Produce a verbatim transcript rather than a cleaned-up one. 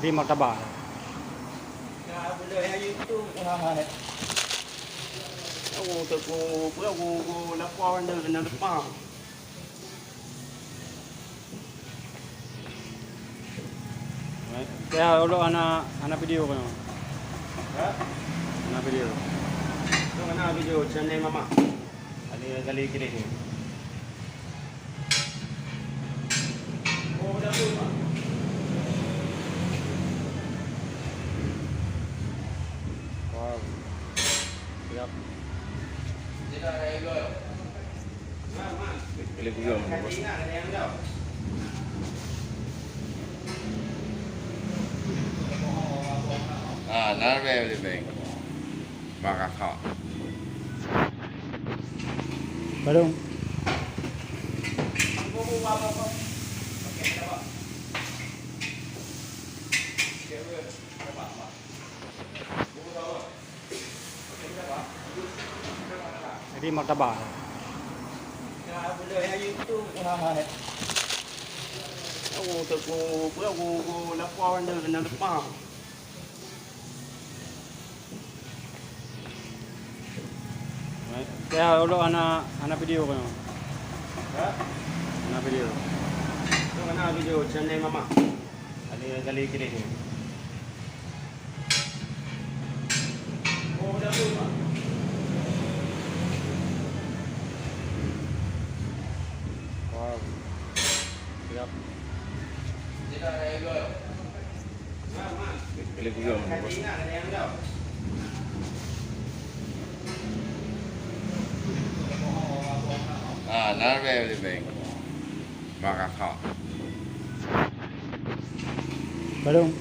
Di martabak. Ya, ulok hana, hana video kah? Ha? Hana video. Ulok hana video channel Mama. Ada kali klik ni. Wow. Siap. Boleh gulung. Ah, na leubeh, leubeh. Barong. Jadi martabak. Ya, ulok hana, hana video kah? Ha? Hana video. Ulok hana video channel Mama. Ada kali klik ni. Wow. Siap. Ah, na leubeh, leubeh. Martabak. Barong.